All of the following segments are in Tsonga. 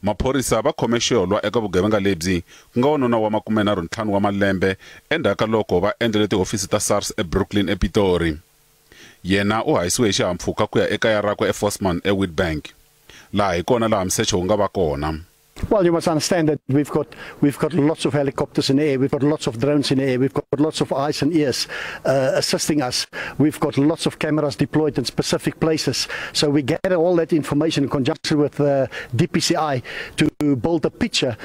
Maphorisa va khome xiholwa eka vugevenga lebyi, ku nga wanuna wa 35 wa malembe endzhaku ka loko va endzele tihofisi ta SARS eBrooklyn ePitori. Yena u hahisiwe hi xihahampfhuka ku ya ekaya rakwe eVosman eWitbank. Laha hi kona laha musecho wu nga va kona. Well, you must understand that we've got lots of helicopters in the air, we've got lots of drones in the air, we've got lots of eyes and ears assisting us. We've got lots of cameras deployed in specific places. So we gather all that information in conjunction with DPCI to build a picture.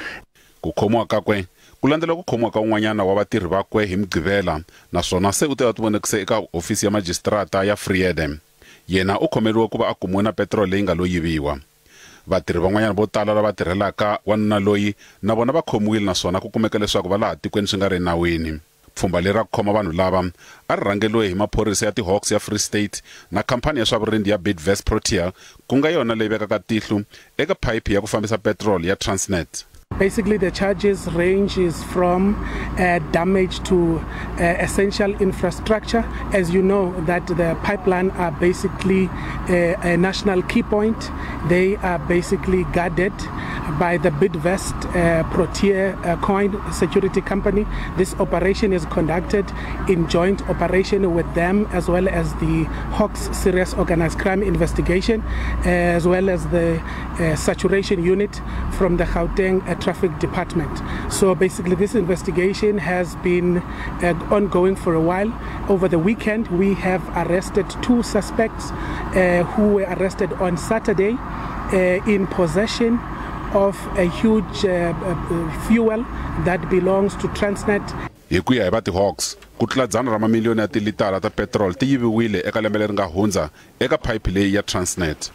Ku khomiwa kakwe ku landzela ku khomiwa ka un'wanyana wa vatirhi vakwe hi Mugqivela, naswona se u ta tivonekise eka hofisi ya majisitarata ya Vrede. Yena u khomeriwe ku va a kumiwe na petiroli leyi nga lo yiviwa. Vatirhi van'wanyana vo tala lava tirhelaka wanuna loyi na vona va khomiwile, naswona ku kumeka leswaku va laha tikweni swi nga ri nawini. Pfhumba leri ra ku khoma vanhu lava a ri rhangeriwe hi maphorisa ya ti-Hawks ya Free State na khampani ya swa vurindi ya Bidvest Protea, ku nga yona leyi vekaka tihlo eka phayiphi ya ku fambisa petiroli ya Transnet. Basically, the charges ranges from damage to essential infrastructure. As you know, that the pipeline are basically a national key point. They are basically guarded by the Bidvest Protea Coin Security Company. This operation is conducted in joint operation with them, as well as the Hawks Serious Organized Crime Investigation, as well as the saturation unit from the Gauteng Traffic Department. So basically, this investigation has been ongoing for a while. Over the weekend, we have arrested two suspects who were arrested on Saturday in possession of a huge fuel that belongs to Transnet. Hi ku ya hi va ti-Hawks, ku tlula 100 ra mamiliyoni ya tilitara ta petiroli ti yiviwile eka lembe leri nga hundza eka phayiphi leyi ya Transnet.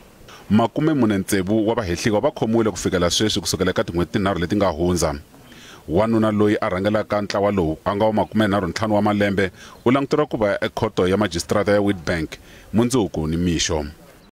46 wa vahehliwa va khomiwile ku fikela sweswi kusukela eka tin'hweti tinharhu leti nga hundza. Wanuna loyi a rhangelaka ntlawa lowu, a nga wa 35 wa malembe, u languteriwa ku va ekhoto ya majisitarata ya Witbank mundzuku ni mixo.